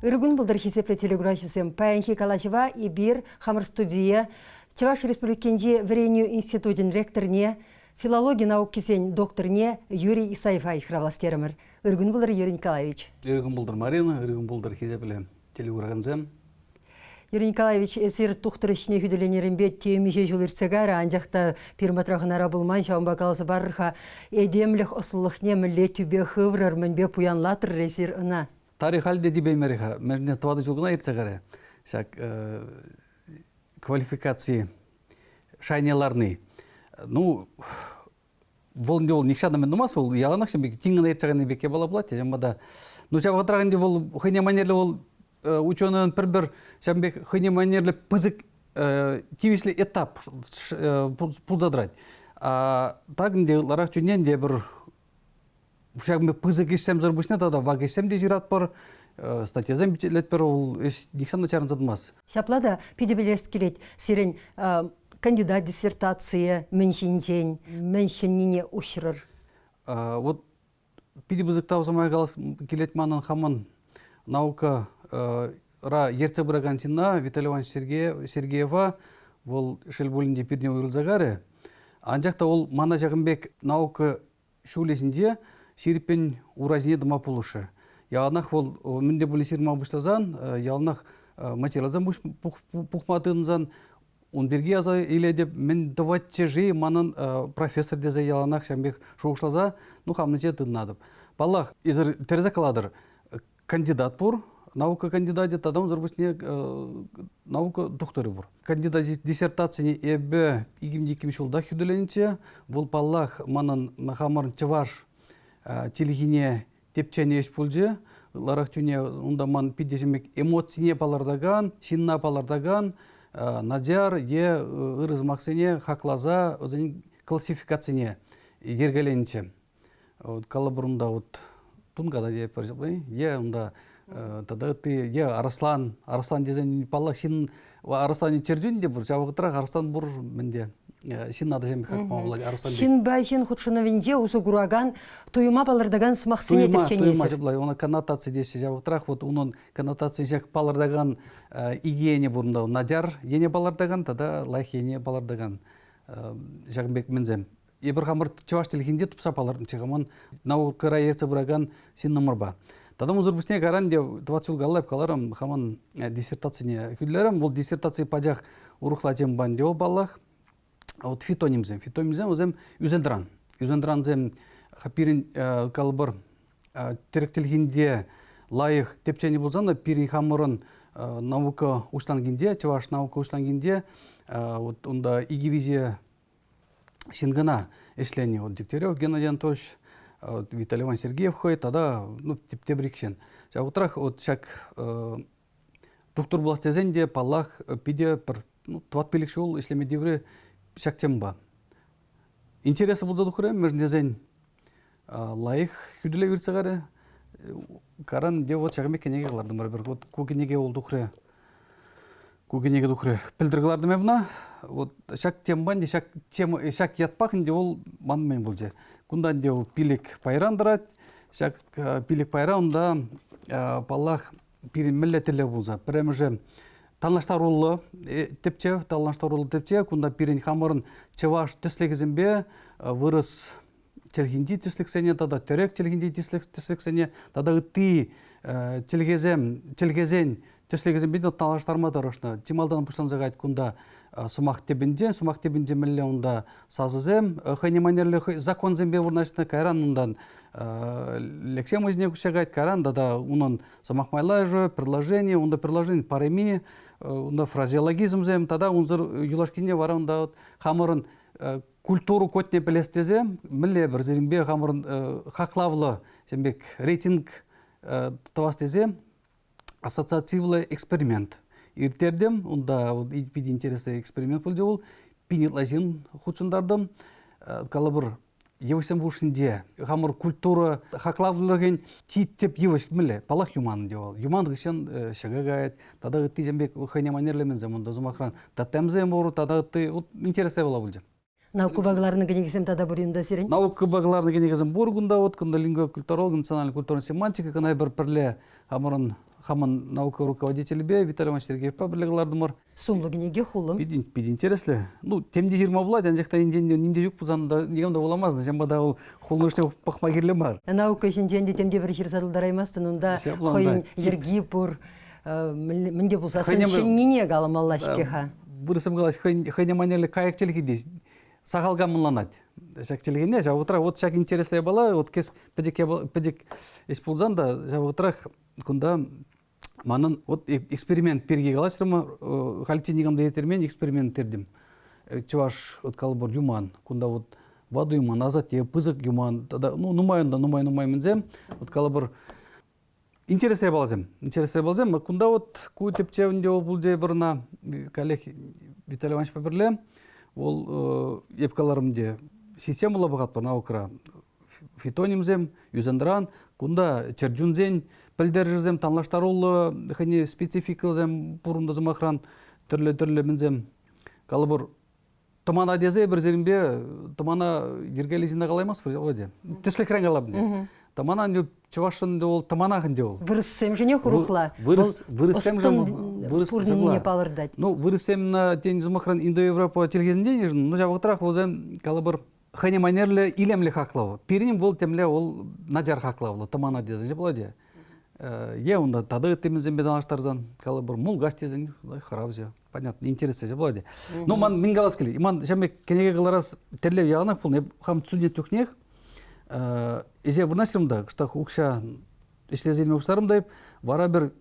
Ырӑ кун пултӑр, хисеплӗ телекураҫӑсем. Паянхи калаҫӑва эпир хамӑр студие Чӑваш Республикинчи Вӗренӳ институчӗн ректорне, филологи наукисен докторне Юрий Исаева йыхравлас терӗмӗр. Ыр кун пултӑр, Юрий Николаевич. Ырӑ кун пултӑр, Марина. Ырӑ кун пултӑр, хисеплӗ телекуракансем. Юрий Николаевич, эсир тухтӑр ӗҫне хӳтӗленӗренпе темиҫе ҫул иртсе кайрӗ, анчах та пирӗн патра хӑнара пулман, ҫавӑнпа каласа парӑр-ха, этемлӗх ӑслӑлӑхне мӗнле тӳпе хыврӑр, мӗнпе пуянлатрӑр эсир ӑна? Тарих халь те типеймерӗ-ха, мӗншӗн тӑватӑ ҫул кӑна иртсе кайрӗ. Ҫак квалификаци шайне ларни. Ну, вӑл ӗнтӗ вӑл нихҫан та мӗн тумасть, вӑл яланах ҫын пек тин кӑна иртсе кайнӑ пек япала пулать, ҫавӑнпа та. Ну, ҫав вӑхӑтрах ӗнтӗ вӑл хӑйне манерлӗ вӑл ученыйӑн пӗр-пӗр ҫавӑн пек хӑйне манерлӗ пысӑк тивӗҫлӗ этап пулса тӑрать. Так ӗнтӗ ытларах чухне ӗнтӗ пӗр ҫакӑн пек пысӑк ӗҫсемсӗр пуҫне тата вак ӗҫсем те ҫыратпӑр, статьясем пичетлетпӗр, вӑл ӗҫ нихҫан та чарӑнса тӑмасть. Ҫапла та питӗ пӗлес килет сирӗн кандидат диссертацийӗ мӗн ҫинчен, мӗн ҫӗннине уҫрӑр? Вот питӗ пысӑк тав сӑмахӗ калас килет манӑн хамӑн наука ра ертсе пыракан ҫынна Виталий Иванович Сергеева, вӑл шел пулин те пиртен уйрӑлса карӗ. Анчах та вӑл мана ҫакӑн пек наука ҫулӗ ҫинче ҫирӗппӗн ура ҫине тӑма пулӑшрӗ. Яланах вӑл мӗн те пулин ҫырма пуҫласан, яланах материалсем пухма тытӑнсан ун пирки аса илетӗп, мӗн тӑватчӗ-ши манӑн профессор тесе яланах ҫавӑн пек шухӑшласа, ну, хамӑнче тытӑнатӑп. Паллах, эсир тӗрӗсех калатӑр, кандидат пур, наука кандидачӗ тата унсӑр пуҫне наука тухтӑрӗ пур. Кандидат диссертацине эпӗ 2002 ҫулта хӳтӗленӗччӗ. Вӑл, паллах, манӑн хамӑрӑн чӑваш чӗлхине тӗпченӗ ӗҫ пулчӗ. Ытларах чуне унта ман питӗ ҫемек эмоцине палӑртакан, ҫынна палӑртакан начар е ырӑ сӑмахсене хакласа вӗсен классификацине йӗркеленӗччӗ. Вот калӑпӑр унта вот тунката тейӗпӗр е унта тата ытти е арӑслан, арӑслан тесен паллах ҫын арӑсланӗ чӗрчун те пур, ҫав вӑхӑтрах арӑслан пур мӗнте ҫынна та ҫемье хакма пулать арӑслан. Ҫынпа ҫын хутшӑнӑвӗнче усӑ куракан туйӑма палӑртакан сӑмахсене тӗпченӗ. Туйӑма ҫапла, она коннотаци теҫҫӗ ҫав вӑхӑтрах вот унӑн коннотаци ҫак палӑртакан икӗ енӗ пур унта начар ене палӑртакан тата лайӑх ене палӑртакан ҫакӑн пек мӗнсем. Эпир хамӑр чӑваш чӗлхинче тупса палӑртнӑччӗ хамӑн наукӑра ертсе пыракан ҫыннӑмӑрпа. Тата унсӑр пуҫне кайран те тӑват ҫул калла эп каларӑм, хамӑн диссертацине хӳтӗлерӗм. Вӑл диссертаци пачах урӑхла темӑпа ӗнтӗ вӑл паллах. Вот фитонимсем. Фитонимсем вӗсем ӳсентӑран. Ӳсентӑрансем пирӗн калӑпӑр тӗрӗк чӗлхинче лайӑх тӗпченӗ пулсан та пирӗн хамӑрӑн наука уҫланкинче, чӑваш наука уҫланкинче вот унта икӗ-виҫӗ ҫын кӑна ӗҫленӗ. Вот Дегтярев Геннадий Анатольевич, вот Виталий Иванович Сергеев хӑй тата ну, тепӗр ик ҫын. Ҫав вӑхӑтрах вот ҫак тухтӑр пулас тесен те, паллах, питӗ пӗр ну, тӑват-пилӗк ҫул ӗҫлеме тиврӗ ҫак темӑпа. Интереслӗ пулса тухрӗ, мӗншӗн тесен лайӑх хӳтӗлев иртсе карӗ. Каран де вот ҫакӑн пек кӗнеке кӑлартӑмӑр пӗр. Вот ку кӗнеке вӑл тухрӗ. Ку кӗнеке тухрӗ. Пӗлтӗр кӑлартӑм эп ӑна. Вот ҫак темӑпа ӗнтӗ ҫак тема ҫак ятпах ӗнтӗ вӑл ман мӗн пулчӗ. Кунта ӗнтӗ вӑл пилӗк пайран тӑрать. Ҫак пилӗк пайра унта паллах пирӗн мӗнле тӗллев пулса. Пӗрремӗшӗ танлаштаруллӑ тӗпчев, танлаштаруллӑ тӗпчев. Кунта пирӗн хамӑрӑн чӑваш тӗслӗхӗсемпе вырӑс чӗлхинчи тӗслӗхсене тата тӗрек чӗлхинчи тӗслӗхсене тата ытти чӗлхесем, чӗлхесен тӗслӗхӗсемпе те танлаштарма тӑрӑшнӑ. Чи малтан пуҫланса каять кунта сӑмах тӗпӗнче, сӑмах тӗпӗнче мӗнле унта сасӑсем хӑйне манерлӗ законсемпе вырнаҫнӑ, кайран унтан лексем ӑсне куҫса каять, кайран тата унӑн сӑмах майлашӗ, предложени, унта предложени пареми, унта фразеологизмсем тата унсӑр юлашкине вара унта хамӑрӑн культура кодне пӗлес тесе мӗнле пӗр сирӗнпе хамӑрӑн хаклавлӑ тем пек рейтинг тӑвас тесе ассоциативлӑ эксперимент ирттертӗм. Унта питӗ интереслӗ эксперимент пулчӗ вӑл. Пин ытла ҫын хутшӑнтартӑм. Калӑпӑр, йывӑҫсем хушшинче хамӑр культура хаклавлӑхӗн чи тӗп йывӑҫ мӗнле? Паллах, юман ӗнтӗ вӑл. Юман хыҫҫӑн ҫӑка каять. Тата ыттисем пек хӑйне манерлеменсем унта, сӑмахран, тотемсем пур, тата ытти вот интереслӗ пула пулчӗ. Наукӑпа кӑларнӑ кӗнекесем тата пур унта сирӗн? Наукӑпа кӑларнӑ кӗнекесем пур кунта, вот кунта лингвокультуролог, национальная культура семантика кӑна пӗр пӗрле хамӑрӑн. Хамӑн наука руководителӗпе Виталий Иванович Сергеевпа пӗрле кӑлартӑмӑр. Сумлӑ кӗнеке хулӑм. Питӗ, питӗ интереслӗ. Ну, тем те ҫырма пулать, анчах та енчен те ним те ҫук пулсан та никам та вуламасть. Ҫавӑнпа та вӑл хулӑнӑшне пӑхма кирлӗ мар. Наука ҫинчен те тем те пӗр ҫырса тултараймастӑн. Унта хӑйӗн йӗрки пур. Мӗн те пулсассӑн ҫӗннине каламалла-ҫке-ха. Вырӑссем калаҫ, хӑйне манерлӗ кайӑк чӗлхи те сахал камӑнланать. Ҫак чӗлхене ҫав вӑхӑтрах вот ҫак интереслӗ япала, вот кес пӗчӗк пӗчӗк ӗҫ пулсан та ҫав вӑхӑтрах кунта манӑн вот эксперимент пирки калаҫрӑмӑр, хальччен никам та ирттермен эксперимент ирттердӗм. Чӑваш вот калӑпӑр юман, кунта вот ватӑ юман, асатте, пысӑк юман, тата ну нумай унта нумай-нумай мӗнсем, вот калӑпӑр интереслӗ япаласем. Интереслӗ япаласем. Кунта вот ку тӗпчевӗнте вӑл пулчӗ эпир ӑна коллег Виталий Ивановичпа пӗрле. Вӑл эп каларӑм те системӑллӑ пӑхатпӑр наукӑра. Фитонимсем, ӳсентӑран, кунта чӗрчунсен пӗлтерӗшӗсем, танлаштаруллӑ хӑйне спецификӑсем пур унта сӑмахран тӗрлӗ-тӗрлӗ мӗнсем. Калӑпӑр, тӑмана тесе эпир сирӗнпе тӑмана йӗркеллӗ ҫынна калаймастпӑр ҫавӑ Тӗслӗхрен калап ӗнтӗ. Тӑмана ӗнтӗ чӑвашшӑн ӗнтӗ вӑл тӑманах ӗнтӗ вӑл. Вырӑссемшӗнех урӑхла. Вырӑс, вырӑссемшӗн вырӑс пуррине палӑртать. Ну, вырӑссем тен сӑмахран индоевропа чӗлхесенчен йышӑннӑ, но ҫав вӑхӑтрах вӗсем калӑпӑр хӑйне манерлӗ илемлӗ хаклав. Пирӗн вӑл темле вӑл начар хаклавлӑ, тӑмана тесен ҫапла те. Е унта тата ыттисемпе танлаштарсан, калӑпӑр, мулкач тесен хӑравҫӑ. Понятно, интереслӗ ҫапла те. Ну, ман мӗн калас килет? Ман ҫав пек кӗнеке кӑларас тӗллев яланах пулнӑ. Эп хам студент чухнех ӗҫе вырнаҫрӑм та, кӑштах укҫа ӗҫлесе илме пуҫларӑм та эп. Вара пӗр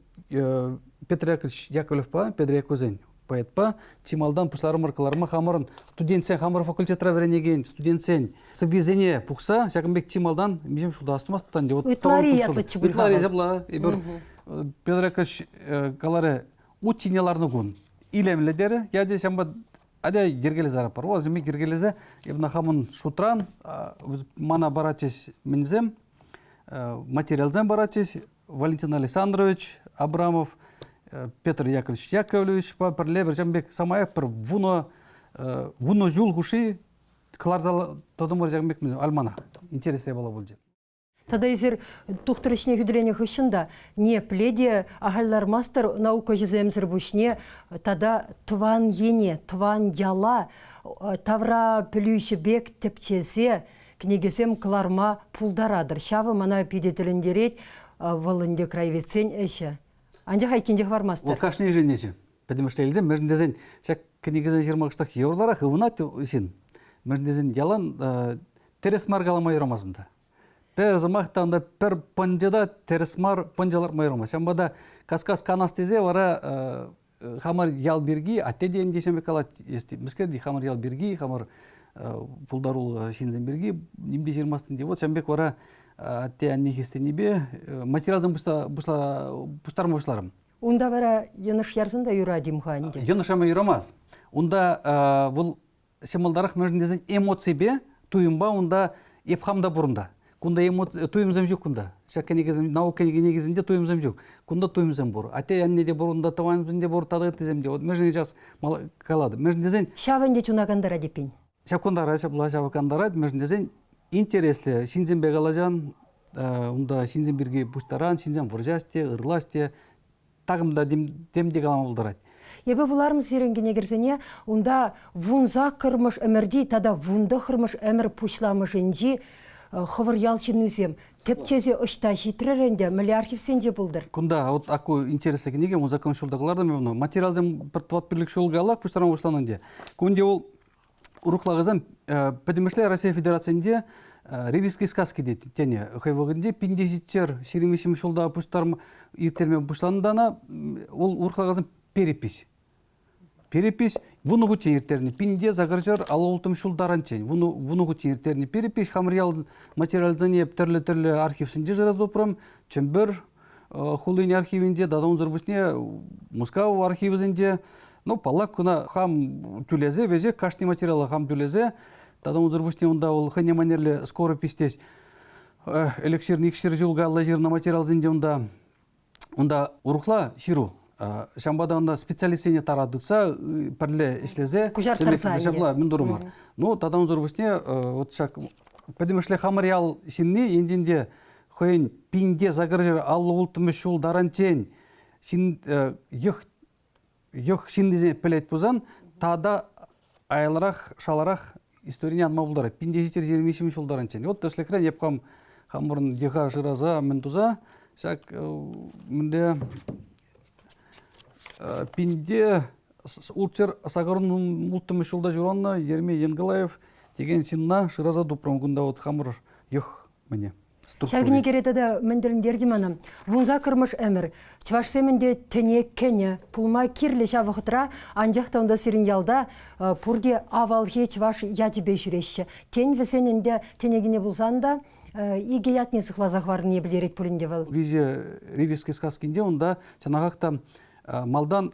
Петр Яковлевич Яковлевпа, Петр Якузен поэтпа чи малтан пуҫларӑмӑр кӑларма хамӑрӑн студентсен, хамӑр факультетра вӗренекен студентсен сӑввисене пухса ҫакӑн пек чи малтан миҫем ҫулта астумастӑп та ӗнтӗ. Вот Ытлари ятлӑччӗ пуль. Ытлари ҫапла. Эпир Петр Яковлевич каларӗ, ут ҫине ларнӑ кун илемлӗ терӗ. Ячӗ ҫавӑнпа атя йӗркелесе ларатпӑр. Вӑл ҫемье йӗркелесе эпӗ хамӑн шутран мана паратчӗҫ мӗнсем, материалсем паратчӗҫ. Валентин Александрович Абрамов, Петр Яковлевич Яковлевичпа пӗрле вӗсем пек самаях пӗр вунӑ ҫул хушши кӑларса тӑтӑмӑр ҫакӑн пек альманах. Интереслӗ япала пулчӗ. Тата эсир тухтӑр ӗҫне хӳтӗленӗ хыҫҫӑн та ниепле те ахаль лармастӑр наука ӗҫӗсемсӗр пуҫне тата тӑван ене, тӑван яла тавра пӗлӳҫӗ пек тӗпчесе кӗнекесем кӑларма пултаратӑр. Ҫавӑ мана питӗ тӗлӗнтерет. Вӑл ӗнтӗ краеведсен ӗҫӗ. Анчах айккинче хӑвармастӑр. Вӑл кашнишӗн ӗҫӗ. Пӗтӗмӗшле илсен, мӗншӗн тесен ҫак кӗнекесене ҫырма кӑштах йывӑрларах ывӑнать ҫын. Мӗншӗн тесен ялан тӗрӗс мар калама юрамасть унта. Пӗр сӑмах та унта пӗр пӑнчӑ та тӗрӗс мар пӑнчӑ лартма юрамасть. Ҫавӑнпа та кас-кас канас тесе вара хамӑр ял пирки, атте те ӗнтӗ ҫемье калать, мӗскер те хамӑр ял пирки, хамӑр пултаруллӑ ҫынсем пирки ним те ҫырмастӑн те. Вот ҫавӑн пек вара атте-анне хистенипе материалсем пуҫтарма пуҫларӑм. Унта вара йӑнӑш ярсан та юрать-им-ха ӗнтӗ? Йӑнӑш яма юрамасть. Унта вӑл ҫӑмӑлтарах мӗншӗн тесен эмоципе, туйӑмпа унта эп хам та пурӑнта. Кунта эмоци, туйӑмсем ҫук кунта. Ҫак кӗнекесем, наука кӗнекисенче туйӑмсем ҫук. Кунта туйӑмсем пур. Атте-анне те пур, унта тӑвансем те пур, тата ыттисем те. Вот мӗншӗн сейчас калатӑп. Мӗншӗн тесен... Ҫав ӗнтӗ чуна кантарать эппин. Ҫав кантарать, ҫапла ҫав кантарать. Мӗншӗн тесен интереслӗ ҫынсемпе калаҫан, унта ҫынсем пирки пуҫтаран, ҫынсем вӑрҫаҫ те, ырлаҫ те, такам та тем те калама пултарать. Эпӗ вуларӑм сирӗн кӗнекӗрсене, унта вунсаккӑрмӗш ӗмӗрти тата вунтӑххӑрмӗш ӗмӗр пуҫламӑшӗнчи хӑвӑр ял ҫыннисем тӗпчесе ӑҫта ҫитрӗр ӗнтӗ, мӗнле архивсенче пултӑр? Кунта вот аку интереслӗ кӗнеке, вунсаккӑрмӗш ҫулта кӑлартӑм эпӗ ӑна. Материалсем пӗр тӑват-пилӗк ҫул каяллах пуҫтарма пуҫланӑ ӗнтӗ. Кунти вӑл урӑхла каласан, пӗтӗмӗшле Россия Федерацийӗнче ревизские сказки тенӗ хӑй вӑхӑтӗнче пин ҫирӗм виҫҫӗмӗш ҫулта пуҫтарма ирттерме пуҫланӑ вӑл урӑхла каласан перепись. Перепись вунӑ хутчен ирттернӗ. Пинте сакӑрҫӗр аллӑ улттӑмӗш ҫул таранччен вунӑ хутчен ирттернӗ перепись хамӑр ял материалӗсене тӗрлӗ-тӗрлӗ архивсенче шыраса тупрӑм. Чӗмпӗр хулин архивӗнче тата унсӑр пуҫне Мускав архивӗсенче. Ну, паллах, куна хам тӳлесе, веҫех кашни материала хам тӳлесе, тата унсӑр пуҫне унта вӑл хӑйне манерле скоропись теҫ. Ӗлӗк ҫырнӑ икҫӗр ҫул каялла ҫырнӑ материалсенче унта урӑхла ҫыру. Ҫавӑнпа та унта специалистсене тара тытса пӗрле ӗҫлесе куҫарттарса ҫапла мӗн турӑмӑр. Ну, тата унсӑр пуҫне вот ҫак пӗтӗмӗшле хамӑр ял ҫынни енчен те хӑйӗн пинте сакӑрҫӗр аллӑ улттӑмӗш ҫул таранччен. ҫын йӑх йӑх ҫыннисене пӗлет пулсан тата аяларах, шаларах историне анма пултарать. 1723 ҫул таранччен. Вот тӗслӗхрен эп хам хамӑрӑн йӑха шыраса мӗн туса ҫак мӗнле пинте ултҫӗр сакӑрӑн улттӑмӗш ҫулта ҫуралнӑ Ермей Енгалаев текен ҫынна шыраса тупрӑм кунта вот хамӑр йӑх мӗне. Ҫав кӗнекере тата мӗн тӗлӗнтерчӗ мана? Вунсаккӑрмӗш ӗмӗр. Чӑвашсем ӗнтӗ тӗне кӗнӗ, пулма кирлӗ ҫав вӑхӑтра, анчах та унта сирӗн ялта пурте авалхи чӑваш ячӗпе ҫӳреҫҫӗ. Тен, вӗсен ӗнтӗ тӗне кӗнӗ пулсан та икӗ ятне сыхласа хӑварнине пӗлтерет пуль ӗнтӗ вӑл. Виҫӗ Ривийский сказкинче унта чӑнахах та малтан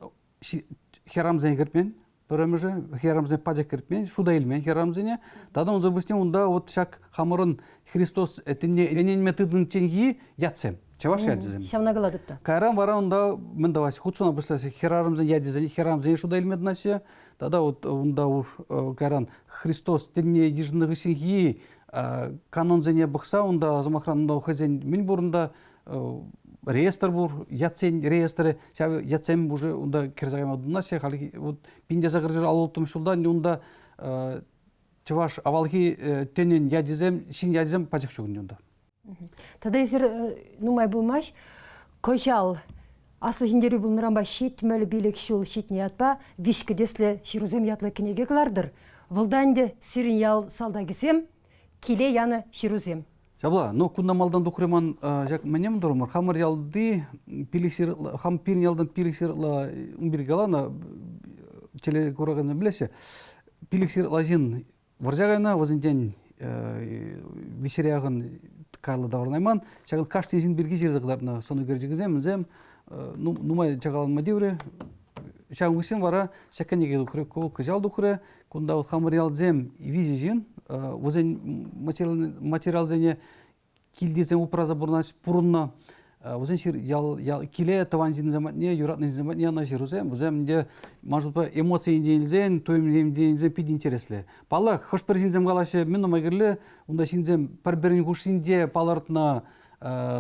хӗрарӑмсене кӗртмен, пӗрремӗшӗ хӗрарӑмсене пачах кӗртмен, шута илмен хӗрарӑмсене. Тата унсӑр пуҫне унта вот ҫак хамӑрӑн Христос тӗнне ӗненме тытӑнчченхи ятсем, чӑваш ячӗсем. Ҫавна калатӑп та. Кайран вара унта мӗн тӑваҫҫӗ? Хутшӑна пуҫлаҫҫӗ хӗрарӑмсен ячӗсене, хӗрарӑмсене шута илме тӑнаҫҫӗ. Тата вот унта уж кайран Христос тӗнне йышӑннӑ хыҫҫӑнхи канонсене пӑхса унта, сӑмахран, унта хӑйсен мӗн пур унта реестр пур, ятсен реестрӗ, ҫав ятсем уже унта кӗрсе кайма тытӑнаҫҫӗ. Хальхи вот 1856 ҫулта унта чӑваш авалхи тӗнӗн ячӗсем, ҫын ячӗсем пачах ҫук ӗнтӗ унта. Тата эсир нумай пулмасть кӑҫал Аслӑ Ҫӗнтерӳ пулнӑранпа 75 ҫул ҫитнӗ ятпа виҫ кӗтеслӗ ҫырусем ятлӑ кӗнеке кӑлартӑр. Вӑл та ӗнтӗ сирӗн ял салтакӗсем киле янӑ ҫырусем. Ҫапла, но кунта малтан тухрӗ ман ҫак мӗнем турӑмӑр. Хамӑр ялти пилӗкҫыр, хам пирӗн ялтан пилӗкҫырла ун пирки каланӑ, телекуракансем пӗлеҫҫӗ. Пилӗкҫырла ҫын вӑрҫа кайнӑ, вӗсенчен виҫӗре яхӑн каллӑ таврӑнайман. Ҫакӑн кашни ҫын пирки ҫырса кӑтартнӑ сӑн ӳкерчӗкӗсем, вӗсем нумай чакаланма тиврӗ. Ҫавӑн хыҫҫӑн вара ҫак кӗнеке тухрӗ, кӑҫал тухрӗ. Кунта вот хамӑр ялсем виҫӗ ҫын, вӗсен материалсене килтисем упраса пурӑннӑ. Вӗсен ял, ял, киле тӑван ҫынсем патне, юратнӑ ҫынсем патне янӑ ҫырусем, вӗсем ӗнтӗ, ман шутпа, эмоци енчен илсен, туйӑм енчен илсен питӗ интереслӗ. Паллах, хӑш-пӗр ҫынсем калаҫҫӗ, мӗн нумай кирлӗ, унта ҫынсем пӗр-пӗрин хушшинче палӑртнӑ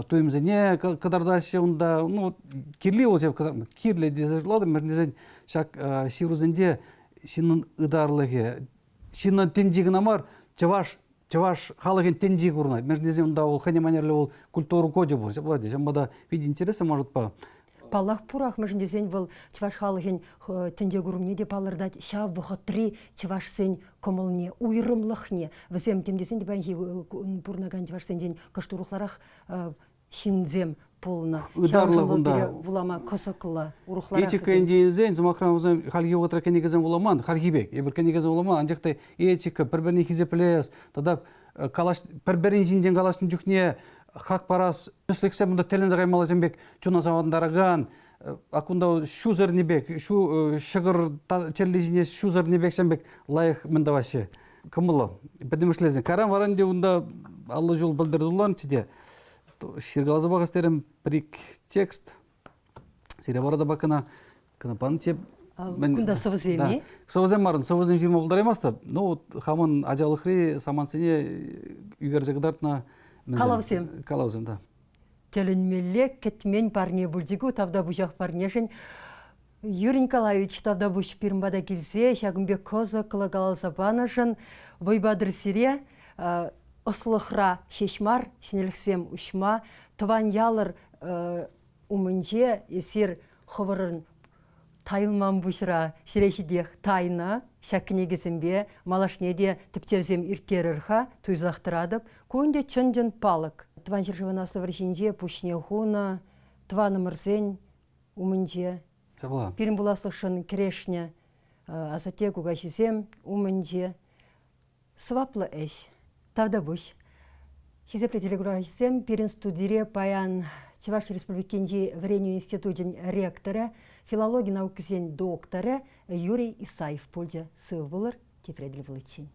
туйӑмсене кӑтартаҫҫӗ унта. Ну, кирли вӑл ҫав кирлӗ тесе шутлатӑп, мӗншӗн тесен ҫак ҫырусенче ҫыннӑн ытарлӑхӗ, ҫыннӑн тӗнчи кӑна мар, чӑваш чӑваш халӑхӗн тӗнчи курӑнать. Мӗншӗн тесен унта вӑл хӑйне манерлӗ вӑл культура кочӗ пур. Ҫапла те, ҫавӑнпа та питӗ интереслӗ ман шутпа. Паллах, пурах, мӗншӗн тесен вӑл чӑваш халӑхӗн тӗнче курӑмне те палӑртать, ҫав вӑхӑтри чӑвашсен кӑмӑлне, уйрӑмлӑхне. Вӗсем тем тесен те паянхи пурӑнакан чӑвашсенчен кӑшт урӑхларах ҫынсем пулнӑ. Ытарлӑ кунта. Вулама кӑсӑклӑ, урӑхларах. Этика енчен сӑмахран, вӗсем хальхи вӑхӑтра кӗнекесем вуламан, хальхи пек. Эпир кӗнекесем вуламан, анчах та этика, пӗр-пӗрне хисеплес тата калаҫ, пӗр-пӗрин ҫинчен калаҫнӑ чухне хак парас тӗслӗхсем унта тӗлӗнсе каймаллисем пек чуна савӑнтаракан, ак кунта ҫу сӗрнӗ пек, ҫу ҫӑкӑр чӗлли ҫине ҫу сӗрнӗ пек ҫам пек лайӑх мӗн тӑваҫҫӗ. Кӑмӑллӑ. Пӗтӗмӗшлесен. Кайран вара ӗнтӗ унта 50 ҫул пӗлтӗр тулланчӗ те ҫыркаласа пӑхас терӗм пӗр-ик текст. Сире вара та кӑна кӑна пан те Кунта сӑвӑсем-и? Сӑвӑсем мар, сӑвӑсем ҫырма пултараймастӑп. Ну, вот хамӑн ачалӑхри самантсене ӳкерсе кӑтартнӑ. Калавсем. Калавсем, да. Тӗлӗнмелле кӗтмен парне пулчӗ ку тавтапуҫах парнешӗн. Юрий Николаевич тавтапуҫ пирӗн пата килсе ҫакӑн пек кӑсӑклӑ каласа панӑшӑн вӑй патӑр сире ӑслӑхра ҫеҫ мар ҫӗнӗлӗхсем уҫма, тӑван ялӑр умӗнче эсир хӑвӑрӑн тайӑлман пуҫра ҫӗре ҫитех тайнӑ ҫак кӗнекесемпе малашне те тӗпчевсем ирттерӗр-ха, туйсах тӑратӑп. Ку ӗнтӗ чӑн-чӑн палӑк. Тӑван ҫӗршывӑн Аслӑ вӑрҫинче пуҫне хунӑ тӑванӑмӑрсен умӗнче. Ҫапла. Пирӗн пуласлӑхшӑн кӗрешнӗ асатте кукаҫисем умӗнче сӑваплӑ ӗҫ. Тавтапуҫ. Хисеплӗ телекуравҫӑсем, пирӗн студире паян Чӑваш Республикинчи вӗренӳ институчӗн ректорӗ, филологи наукисен докторӗ Юрий Исаев пулчӗ. Сыв пулӑр, тепре тӗл пуличчен.